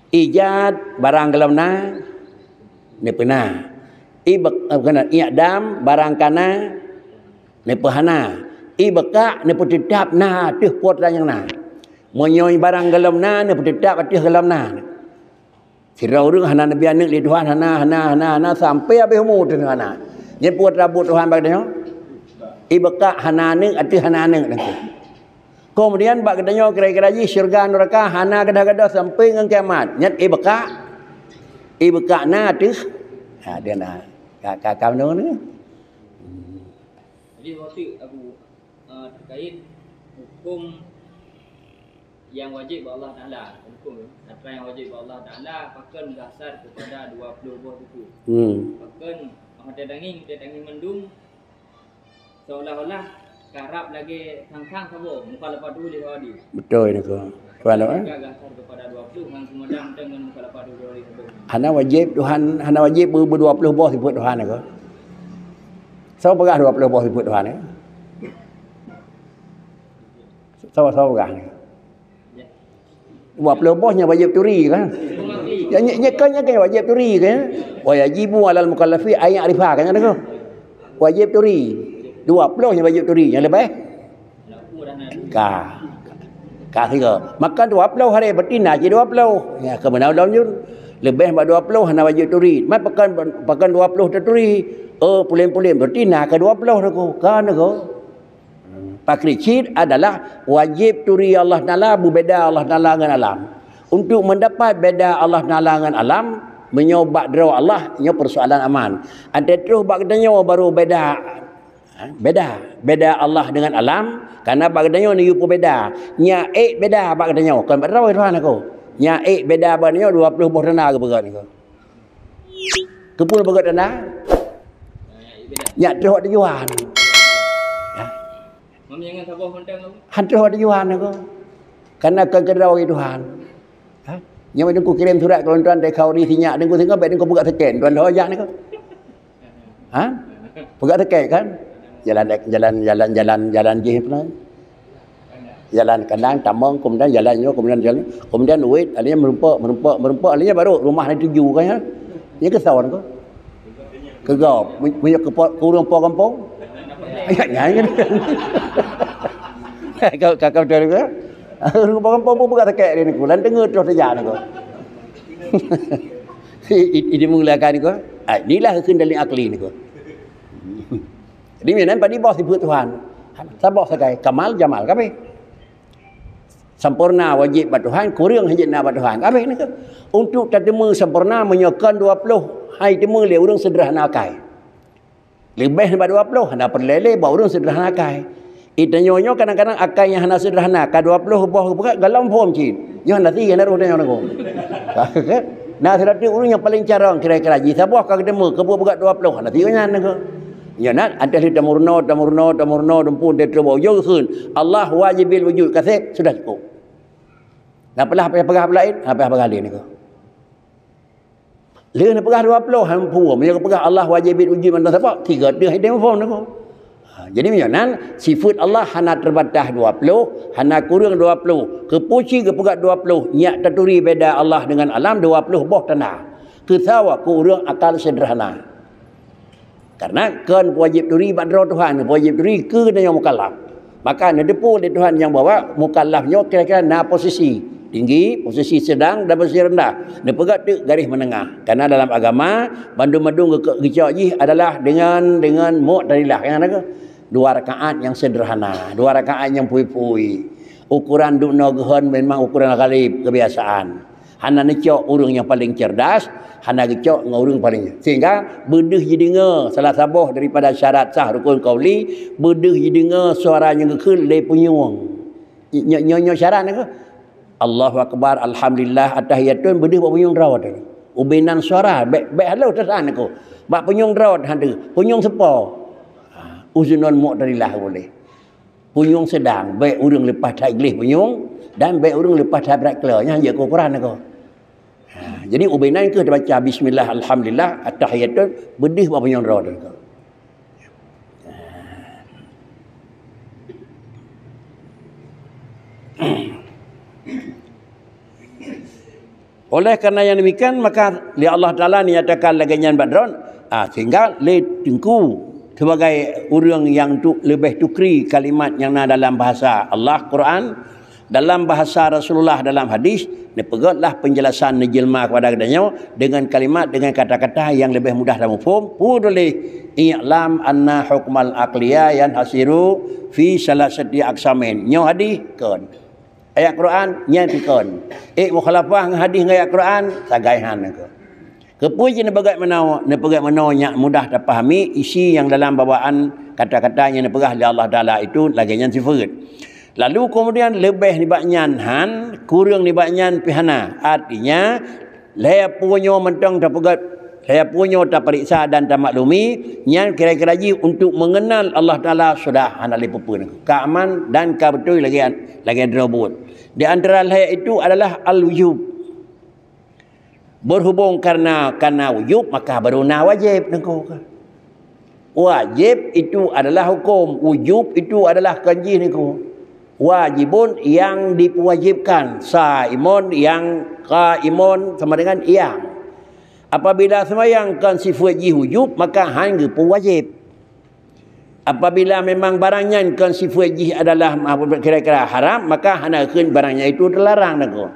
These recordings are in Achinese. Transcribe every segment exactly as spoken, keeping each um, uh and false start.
Ijad barang gohlom na, neupeuna. Ibak-, eh, bukan, i'dam barang ka na, neupeuhana. Ibqa neupeuteutap na ateueh po nyang na. Meunyoe barang gohlom na, neupeuteutap ateueh gohlom na. Sidroe ureuëng hana neubi aneuëk lé Tuhan, hana, hana, hana, hana, sampai habéh umu teuh hana. Nyan peue tabot Tuhan bak geutanyoe? Ibqa hana aneuëk ateueh hana aneuëk nangku. Keumudian bak geutanyoe kira-kira jih syeuruga nuraka hana gadôh-gadôh sampai ngon kiamat. Nyan ibqa, ibqa na ateueh. Ha, dia na. Ka, ka, ka, Jadi, waktu aku, eh, terkait hukum yang wajib bak Allah Taala, hukum atra yang wajib bak Allah Taala pakon gasar kepada dua puluh boh suku. Hmm. Pakon hotel daging, hotel daging mendung seolah-olah karab lagi tangkang sabo mukhalafah tu lé hadi. Betul ni ko. Tuan, eh? Ka gasar kepada dua puluh ngan kemudian dengan mukhalafah tu lé hadi. Hana wajib Tuhan, hana wajib beu-, beu dua puluh boh sifat Tuhan ko. Soe peugah dua puluh boh sifat Tuhan, eh? Soe, soe peugah ni? Dua puluh boh nyang wajib turi kan? Ya, nya, nya kan, nya kan wajib turi kan? Wa yajibu alal mukallafi ay ya'rifa kan, kan tu? Wajib turi. Dua puluh nyang wajib turi, nyang leubeh? Ka. Ka sigo. Maka dua puluh hari berarti na cit dua puluh. Ya, keumeuna ulôn jur. Leubeh bak dua puluh hana wajib turi. Mai pakon, pakon dua puluh teuturi. Oh, pulen-pulen berarti na ke dua puluh tu. Kan tu. Pakri cit adalah wajib turi Allah Taala, beubeda Allah Taala ngon alam. Untuk mendapat beda Allah Taala ngon alam, meunyoe bak droe Allah, nyoe persoalan aman. Até troh bak geutanyoe baru beda. Ha, beda. Beda Allah dengan alam, karena bak geutanyoe neuyue peubeda. Nyak ék beda bak geutanyoe, kon bak droe Tuhan aku. Nyak ék beda bak geutanyoe dua puluh boh tanda geupeugah niko. Keupeue geupeugah tanda? Nyak troh tujuan. Ha? Han troh tujuan aku. Karena kon keudroe Tuhan. Ha? Nyoe Teungku kirém surat keu lôn tuan, teuka uri sinyak Teungku singoh, bèk Teungku peugah seken, tuan ho jak niko. Ha? Peugah teuka kan? Jalan, jalan, jalan, jalan, jalan jih pun. Jalan kandang, tamong, kemudian jalan nyoe, kemudian jalan, kemudian wet, akhirnya meureumpok, meureumpok, meureumpok, akhirnya baru rumah na tuju kan ya. Nya keu soe niko? Keu gob, meunyoe keu po, keu ureueng po gampông. Ya, nyan kan. Ka, ka, ka beutôi niko. Ureueng po gampông pun peugah teuka dia niko, lam teungoh troh teuja niko. I, i, i dimulakan niko. Ah, inilah kendali akli niko. Jadi, meunan padum boh sifeut Tuhan. Saboh sagai, kamal, jamal, kabeh. Sampoereuna wajéb bak Tuhan, kureueng hanjeuet na bak Tuhan. Kabeh niko. Untuk tateumé sampoereuna meunyoe kon dua ploh, hai teumé lé ureueng seudeurhana akai. Leubeh nibak dua ploh, hana peureulée lé bak ureueng seudeurhana akai. Di tanyoe nyoe kadang-kadang akai nyang hana seudeurhana, ka dua ploh boh geupeugah, gohlom phon cit. Nyoe hana sie, hana roh tanyoe nanggroe. Na sidroe ureueng nyang paleng carông kira-kira jih saboh ka geuteumé, keupeue peugah dua ploh, hana sie nyan nanggroe. Nyoe na, até lheueh tameurunoe, tameurunoe, tameurunoe, dumpue, teutroh bak ujoe geukheun, Allah wajibul wujud, ka sép, sudah cukup. Na peulah payah peugah laén, na payah peugah lé nanggroe. Lheueh neupeugah dua ploh, han peue. Meunyoe geupeugah Allah wajib bit uji mantong saboh, tiga deuh idéh muphom nanggroe. Ha, jadi meunyoe nan, sifeut Allah hana teubatas dua ploh, hana kureueng dua ploh. Keupeue cit geupeugah dua ploh, nyak taturi beda Allah deungon alam dua ploh boh tanda. Keu sawa keu ureueng akal seudeurhana. Karena kon wajib turi bak droe Tuhan, wajib turi keu geutanyoe mukallaf. Maka neuteupeue lé Tuhan nyang bahwa mukallaf nyoe kira-kira na posisi tinggi, posisi sedang, dan posisi rendah. Neupeugah teuk garéh meunengah. Karena dalam agama, bandum-bandum geucok jih adalah dengan, dengan mu'tadilah. Nyang na dua rakaat nyang seudeurhana, dua rakaat nyang pui-pui. Ukuran duek noe geuhon memang ukuran ghalib, kebiasaan. Hana neucok ureueng nyang paleng cerdas, hana geucok ngon ureueng paleng. Sehingga beudeuh jideungoe salah saboh daripada syarat sah rukun qauli, beudeuh jideungoe suara nyang geukheun lé punyueng. Nyoe, nyoe, nyoe syarat nanggroe. Allahu Akbar, Alhamdulillah, Attahiyatun, beudeuh bak punyueng droe teuh. Ubé nan suara, bèk, bèk halôh teusan nanggroe. Bak punyueng droe teuh, punyueng seupôt. Ha, uzunun mu'tadilah boleh. Punyueng sedang, bèk ureueng leupah that gleh punyueng, dan bèk ureueng leupah that brat klo. Nyan jeuet keu ukuran nanggroe. Ha, jadi ubé nan kheueh tabaca bismillah, alhamdulillah, attahiyatun, beudeuh bak punyueng droe teuh. Oleh karena yang demikian, maka lé Allah Taala nyatakan lagée nyan bak droe, ah, sehingga lé Teungku sebagai ureuëng nyang tu leubeh tukri kalimat nyang na dalam bahasa Allah, Quran, dalam bahasa Rasulullah dalam hadis, neupeugotlah penjelasan neujeulma kepada geutanyoe dengan kalimat, dengan kata-kata yang lebih mudah dan mufhum. Peue tuléh, "I'lam anna hukmal aqliya yanhasiru fi salasati aqsamin." Nyoe hadis kon. Ayat Quran nyan pi kon. Eh, mukhalafah ngon hadis ngon ayat Quran, sagai han kon. Keupeue jih neupeugah meunoe, neupeugah meunoe nyang mudah tapahami isi nyang dalam bawaan kata-kata nyang neupeugah lé Allah Taala itu lagée nyan sifeuet. Lalu kemudian leubeh nibak nyan han, kureueng nibak nyan pih hana. Artinya, lhée peue nyoe mantong tapeugah, lhée peue nyoe taperiksa dan tamaklumi, nyan kira-kira jih untuk mengenal Allah Taala sudah hana lé peue-peue. Ka aman dan ka beutôi lagée, lagée droe buet. Di antara lhée itu adalah al-wujub. Berhubung karena, karena wujub, maka baru na wajib, Teungku. Wajib itu adalah hukum, wujub itu adalah kon jih, Teungku. Wajibun, yang diwajibkan, saimun, yang, qaimun, sama dengan yang. Apabila sembahyang kon sifeuet jih wujub, maka han geupeuwajib. Apabila memang barang nyan kon sifeuet jih adalah, ah, kira-kira haram, maka hana kheun barang nyan itu teularang, Teungku.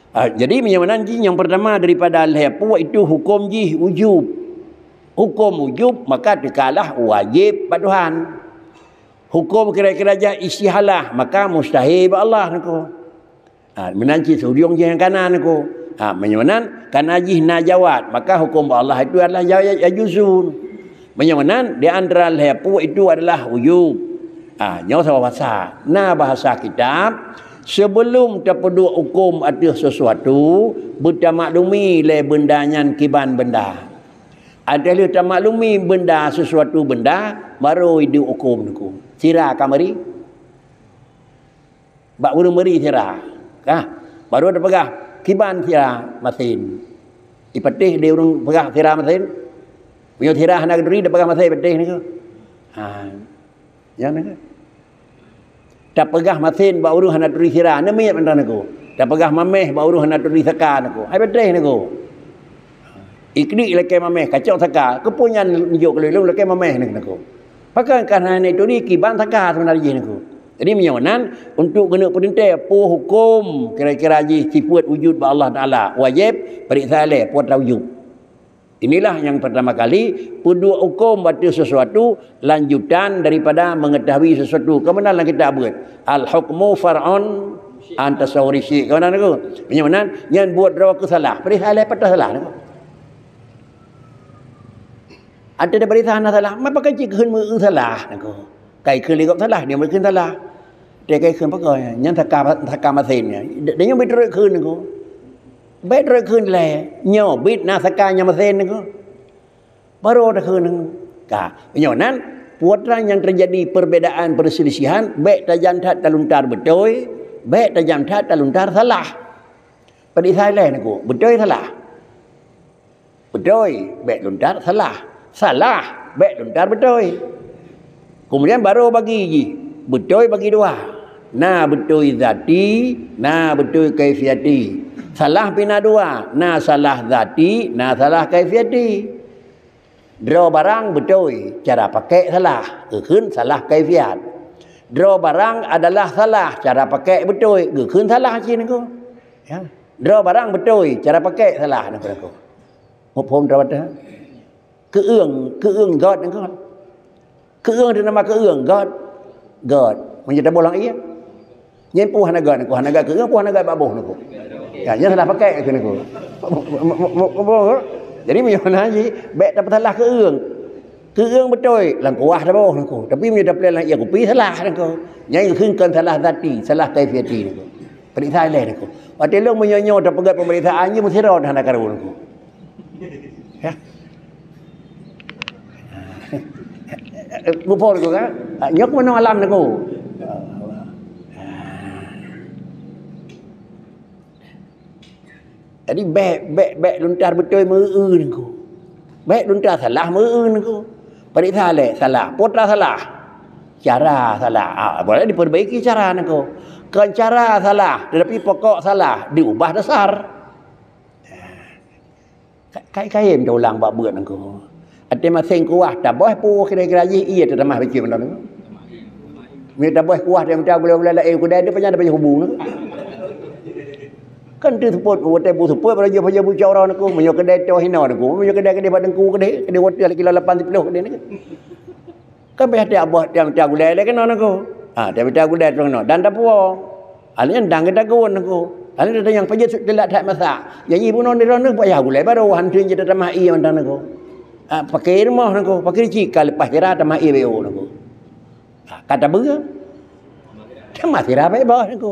Ah, jadi, meunyoe meunan jih, nyang pertama daripada lhée peue itu hukum jih wujub. Hukum wujub, maka teukalah wajib bak Tuhan. Hukum kira-kira jah istihalah, maka mustahil bak Allah, Teungku. Ha, meunan cit seujong jih nyang kana, Teungku. Ha, meunyoe meunan, kana jih na jawaz, maka hukum bak Allah itu adalah ja-, yajuzun. Meunyoe meunan, di antara lhée peue itu adalah wujub. Ha, nyoe saboh bahasa. Na bahasa kitab, sebelum tapeuduek hukum ateueh sesuatu, beutamaklumi lé benda nyan kiban benda. Ateueh lheueh tamaklumi benda, sesuatu benda, baru iduek hukum, Teungku. Sira ka meuri. Bak ureuëng meuri sira. Kah? Baru tapeugah, kiban sira masin. Ipatéh di ureuëng peugah sira masin. Meunyoe sira hana geuturi, tapeugah masin patéh, Teungku. Ha. Nyan, Teungku. Tapeugah masin bak ureuëng hana turi sira, neumiet mantong, Teungku. Tapeugah maméh bak ureuëng hana turi saka, Teungku. Hai patéh, Teungku. Iklik lakée maméh, kacok saka. Keupeue nyan neujok keu lôn lakée maméh, Teungku. Pakon ka hana turi kiban saka sebenarnya jih, Teungku. Jadi, meunyoe meunan, untuk geuneuk peuteuntée peue huköm kira-kira jih sifeuet wujud bak Allah Taala, wajéb peuriksa ilée peue atra wujud. Inilah nyang pertama kali peuduek huköm bak ateueh sesuatu, lanjutan daripada mengetahui sesuatu. Ka meunan lam kitab beuet, "Al-hukmu far'un an tasawwuri syai'." Ka meunan, Teungku? Meunyoe meunan, nyan buet droe keu salah. Peuriksa ilée pat salah, Teungku. Ada daripada salah, mapa ka cit keuheun meu salah, Teungku. Kai kheun lé gob salah, dia meukeun salah. Dia kai kheun pakon, nyan saka, saka masin nyan. Dia nyoe bit rot kheun, Teungku. Bit rot kheun lé, nyoe bit na saka nyang masin, Teungku. Baru takheun, Teungku. Ka, nyoe nan, peue atra nyang teujadi perbedaan, perselisihan, bék tajam that taluntar beutôi, bék tajam that taluntar salah. Peuriksa ilée, Teungku, beutôi salah. Beutôi, bék luntar salah. Salah, bék luntar beutôi. Kemudian baru bagi jih. Beutôi bagi dua. Na beutôi zati, na beutôi kaifiati. Salah pih na dua. Na salah zati, na salah kaifiati. Droe barang beutôi, cara pakék salah. Geukheun salah kaifiat. Droe barang adalah salah, cara pakék beutôi. Geukheun salah cit, Teungku. Ya. Droe barang beutôi, cara pakék salah, Teungku. Muphom droe teuh? Keueung, keueung göt, Teungku. Keueung teuh nama keueung göt. Göt. Meunyoe taboh lam ié. Nyan peue hana göt, Teungku. Hana göt keueung, peue hana göt bak boh, Teungku. Ya, nyan salah pakék, Teungku. Jadi, meunyoe na jih, bék tapeusalah keueung. Keueung beutôi, lam kuah taboh, Teungku. Tapi, meunyoe tapeusalah lam ié kupi, salah, Teungku. Nyan geukheun kon salah zati, salah kaifiati, Teungku. Peuriksa ilée, Teungku. Watée lôn meunyoe nyoe tapeugét peumeriksaan, nyoe meusidroe hana karu, Teungku. Ya. Bukon, Teungku, kan? Nyoe keumeunong alam, Teungku. Jadi, bék, bék, bék luntar beutôi meu-eu, Teungku. Bék luntar salah meu-eu, Teungku. Peuriksa ilée salah, peue atra salah. Cara salah. Ah, boleh diperbaiki cara, Teungku. Kon cara salah, tetapi pokok salah, diubah dasar. Hai kayém teulang bak beuet nangko. Até maséng kuah taboh pu kira-kira jih iya teutamah bicém nangko. Mita boh kuah dia mita gula-gula laén kuda dia panyang dapah hubu nangko. Kan tu seupôt, watèe bu seupôt pada jih paja bu cara nangko. Meunyoe keudè toh hina nangko. Meunyoe keudè keudè bak teungku keudè, keudè watèe kilo lapan siploh keudè nangko. Kan payah tiap boh tiang-tiang gulai lé keunoe nangko. Ha, tiang-tiang gulai tu keunoe dan tapuwoe. Hal nyan dang geudagon nangko. Hal nyan nyang pajoh sut teulat that masak. Janji bunoe di droeneuh payah gulai barô han teuin jeuet tamah ie mantong nangko. Ha, pakai rumoh nangko, pakai cika leupah sira tamah ie beo nangko. Ha, ka tabeue. Tamah sira baik boh nangko.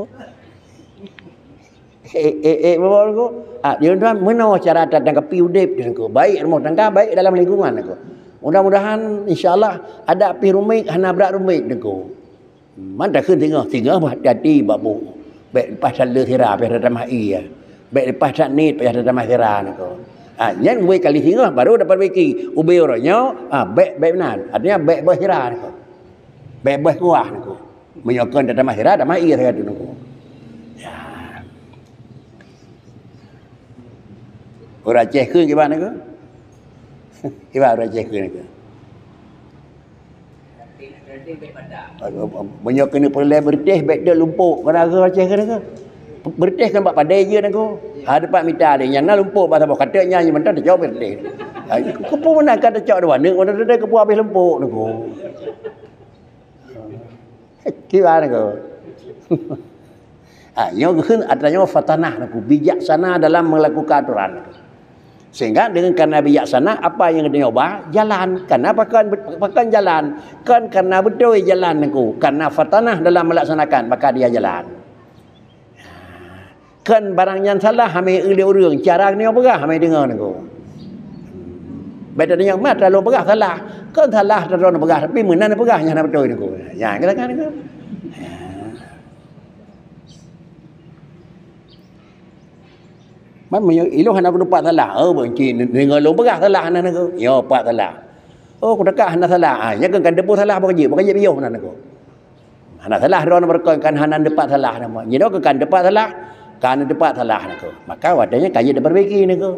Eh, eh, eh, bapak Teungku. Ah, dia tuan meunoe cara tatanggapi udép Teungku. Baik rumah tangga, baik dalam lingkungan Teungku. Mudah-mudahan insya Allah ada pih rumit, hana brat rumit Teungku. Man takheun singoh, singoh hati-hati bak bu. Bèk leupah that le sira payah tatamah ie. Bèk leupah that niet payah tatamah sira Teungku. Ah, nyan wei kali singoh baru dapat beki. Ubé uroe nyoe, ah, bèk, bèk meunan. Artinya bèk boh sira Teungku. Bèk boh kuah Teungku. Meunyoe kon tatamah sira, tamah ie sagai Teungku. Ya. Ureueng Aceh kheun kiban Teungku? Kiban ureueng Aceh kheun Teungku? Meunyoe keuneuk peureulèe beureutéh, bèk deuek lumpok. Kana ureueng Aceh kheun Teungku? Beureutéh kan bak padé jeuet Teungku. Ha, teumpat mita lé. Nyan na lumpok bak saboh kateuk nyan, mantong tacok beureutéh. Ha, keupeue meunan ka tacok dua neuk, mantong teuntèe keupeue habéh lumpok Teungku. Kiban Teungku? Ha, nyoe geukheun atra nyoe fatanah Teungku, bijaksana dalam melakukan aturan. Sehingga dengan karena bijaksana, apa yang geutanyoe ba, jalan. Karena pakon, pakon jalan? Kan karena beutôi jalan Teungku. Karena fatanah dalam melaksanakan, maka dia jalan. Kon barang nyan salah, hana eu lé ureueng. Cara geutanyoe peugah, hana deungoe Teungku. Bèk tanyong mat, lalu peugah salah. Kon salah, droeneuh peugah, tapi meunan peugah, nyan hana beutôi Teungku. Nyan, katakan Teungku. Man, meunyoe ilôn hana kuteupat salah, oh, beunci deungoe lôn peugah salah, hana Teungku. Nyoe pat salah. Oh, kuteuka hana salah. Ah, nyan kan teupeue salah, bukon jeuet, bukon jeuet piôh meunan Teungku. Hana salah droeneuh beureukat kan hana teupat salah nama. Nyoe ka teupat salah, ka teupat salah Teungku. Maka watèe nyan ka jeuet tapeurbaiki Teungku.